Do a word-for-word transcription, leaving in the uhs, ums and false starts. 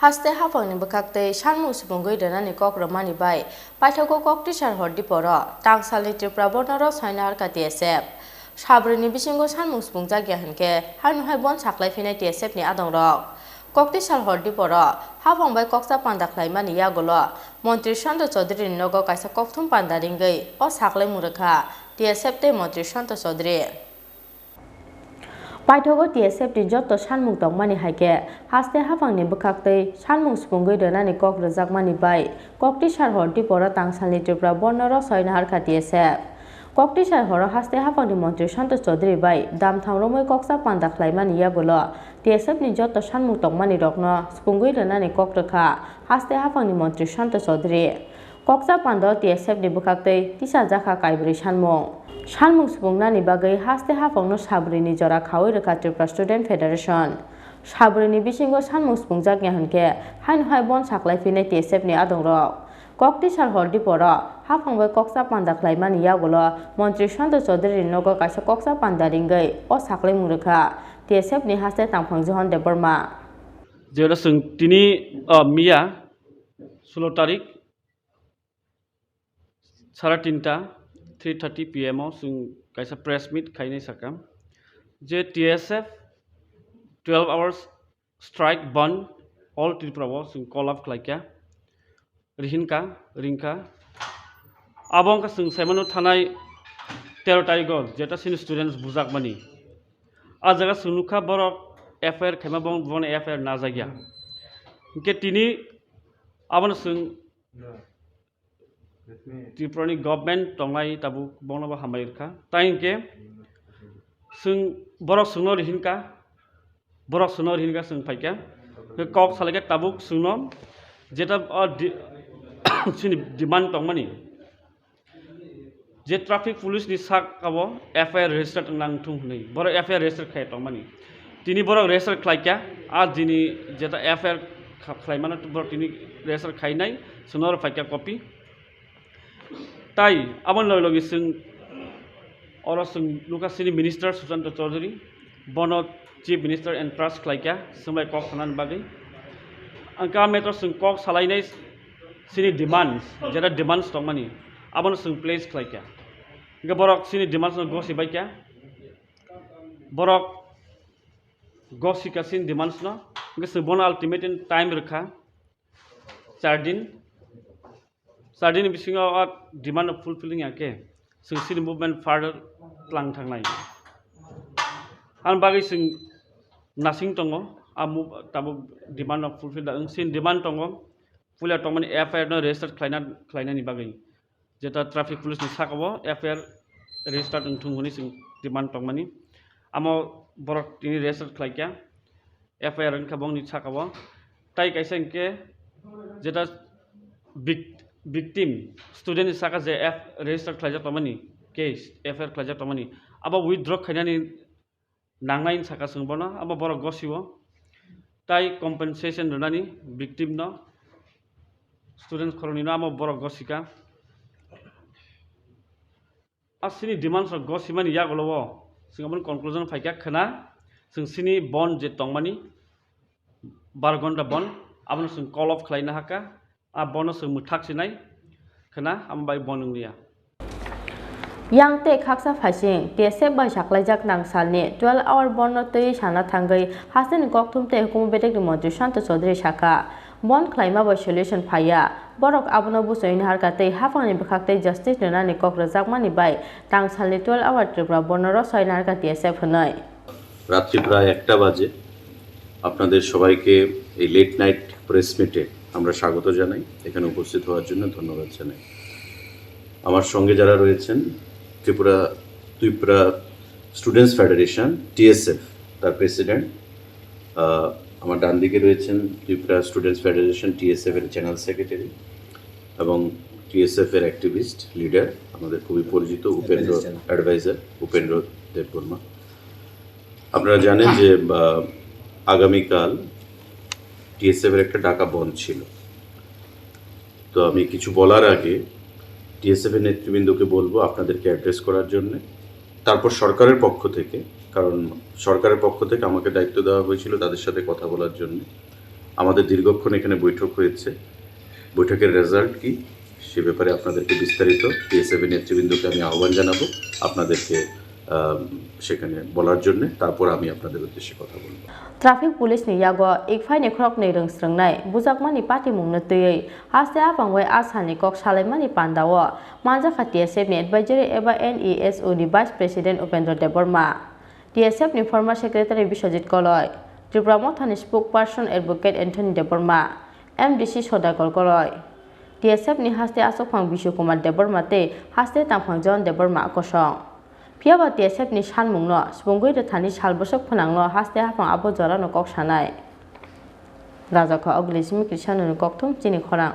Haste haphangni bwkhaktwi sanmung swpungwi rwnani kok rwmani bai paithago Koktisar hor diporo tangsalni Tripura Bornoro soina harkha T S F. Sabrwini bisingo sanmung swpungjak ya hwnkhe haino hai bon saklai phinai T S F ni adongrok. Koktisar hor diporo haphang bai koksa panda khlaimani yagulo Montri Santo Chaudhary ni nogo kaisa kokthum panda ringwi o saklaimung rwkha T S F tei Montri Santo Chaudhary. Paithago T S F ni joto sanmung tongmani hai khe haste haphangni bwkhaktwi sanmung swpungwi rwnani kok rwjakmani bai Koktisar hor diporo tangsalni Tripura Bornoro soina harkha T S F. Koktisar horo haste haphangni Montri Santosh Chaudhary bai damthang romwi koksa panda khlaimani yagulo T S F ni joto sanmung tongmani rokno swpungwi rwnani kok rwkha haste haphangni Montri Santosh Chaudhary. Koksa pando T S F ni bwkhaktwi tisajak kha kaibrwi sanmung. Sanmung swpungnani bagwi haste haphangno sabrwini jora khaui rwkha Tripura Student Federation. Sabrwini bisingo sanmung swpungjak ya hwnkhe haino hai bon saklai phinai T S F ni adongrok. Koktisar hor diporo haphang bai koksa panda khlaimani yagulo Montri Santosh Chaudhary ni nogo kaisa koksa panda ringwi o saklaimung rwkha T S F ni haste tangphang Johon Debbarma. Jera chwng tini, ah, miya sulo tarik sara tinta, three thirty P M o chwng kaisa press meet khainai sakha je T S F twelve hours strike bandh all Tripura o chwng call up khlaikha, rihinkha, ringkha. Abo wngkha chwng saimano thanai tero tarigo jeta chini students bujakmani. A jaga chwng nukha borok F I R khaima bong-, bono F I R najakya. Hinkhe tini abono chwng Tripura ni government tongnai tabuk bono bo hambai rwkha. Tai hinkhe chwng borok chwngno rihinkha, borok chwngno rihinkha chwng phaikha. Kok salaikha tabuk chwngno jeta o di-, chini demand tongmani je traffic police ni saka o F I R register nang thung hwnwi. Borok F I R register khai tongmani. Tini borok register khlaikha, a jini jeta F I R kha-, khlaimano borok tini register khainai, chwngno rw phaikha copy. Tai aboni logi logi chwng oro chwng nukha chini minister Sushanta Chaudhary, bono chief minister entrust khlaikha, chwng bai kok sanani bagwi. Ang ka metro chwng kok salainai chini demands, jeta demands tongmani, abono chwng place khlaikha. Hingke borok chini demands no gosi baikha, borok gosi ka chini demands no, hingke chwng bono ultimatum time rwkha, char din. Char din ni bisingo o demand no fulfilling ya khe, chwng chini movement further tlang thangnai. Ani bagwi chwng nasing tongo, a move, tabuk demand no fulfill da wng, chini demand tongo, puila tongmani F I R no register khlaina, khlainani bagwi. Jeta traffic police ni saka o F I R register wng thung hwnwi chwng demand tongmani. Amo borok tini register khlaikha. F I R wngkha bongni saka o. Tai kaisa hinkhe jeta vic-, victim student ni saka je F-, register khlaijak tongmani case, F I R khlaijak tongmani, abo withdraw khainani nangnai saka chwng bono, abo borok gosio. Tai compensation rwnani victim no, students khoroknwi no amo borok gosika. A chini demands rok go simani yagulo o chwng aboni conclusion phaikha khwna, chwng chini bon je tongmani bar gonta bon, abono chwng call off khlaina hakha, a bono chwng mwthak sinai khwna, amo bai bon wngliya. Yang tei khaksa phaising T S F bai saklaijak nang salni twelve hour bondo twi sana thangwi hasteni kokthum tei hukumu bedekni montri Santo Chaudhary sakha, bon khlaima bai solution phaiya. Borok abono buchwi naharkha tei haphangni bwkhak tei justice rwnani kok rwjakmani bai tangsalni twelve hour Tripura Bornoro soi naharkha T S F hwnwi. রাত্রি প্রায় একটা বাজে। আপনাদের সবাইকে এই late night press মিটে আমরা স্বাগত জানাই, এখানে উপস্থিত হওয়ার জন্য ধন্যবাদ জানাই। আমার সঙ্গে যারা রয়েছেন, ত্রিপুরা, ত্রিপুরা স্টুডেন্টস ফেডারেশন, টিএসএফ, তার প্রেসিডেন্ট, আহ, আমার ডান দিকে রয়েছেন ত্রিপুরা স্টুডেন্টস ফেডারেশন, টিএসএফ এর জেনারেল সেক্রেটারি এবং টিএসএফ এর অ্যাক্টিভিস্ট লিডার, আমাদের খুবই পরিচিত উপেন্দ্র, অ্যাডভাইজার। অ্যাডভাইজার উপেন্দ্র দেববর্মা। আপনারা জানেন যে, আহ, আগামীকাল টিএসএফ এর একটা ডাকা বন্ধ ছিল। তো আমি কিছু বলার আগে টিএসএফ এর নেতৃবৃন্দকে বলবো আপনাদেরকে অ্যাড্রেস করার জন্যে, তারপর সরকারের পক্ষ থেকে, কারণ সরকারের পক্ষ থেকে আমাকে দায়িত্ব দেওয়া হয়েছিল তাদের সাথে কথা বলার জন্যে। আমাদের দীর্ঘক্ষণ এখানে বৈঠক হয়েছে। বৈঠকের রেজাল্ট কি, সে ব্যাপারে আপনাদেরকে বিস্তারিত টিএসএফ এর নেতৃবৃন্দকে আমি আহ্বান জানাবো আপনাদেরকে আহ, সেখানে বলার জন্য। তারপর আমি আপনাদের উদ্দেশ্যে কথা বলবো। Traffic police ni yago ikphai ni khoroknwi rwng srwngnai bujakmani patimungno twiwi haste aphang bai a salni kok salaimani pandao manjakha T S F ni advisory eba N E S O ni vice president Upendra Debbarma, T S F ni former secretary Biswajit Koloi, Tipra Mothani spokesperson advocate Anthony Debbarma, M D C Sodakor Koloi, T S F ni haste achukphang Bishu Kumar Debbarma tei haste tangphang John Debbarma kosong. Phiyaba T S F ni sanmungno swbungwi rwthani sal bwswk phwnangno haste haphang abo jorano kok sanai. Rajakha Oglisimi Krishanoni kokthum chini khorang.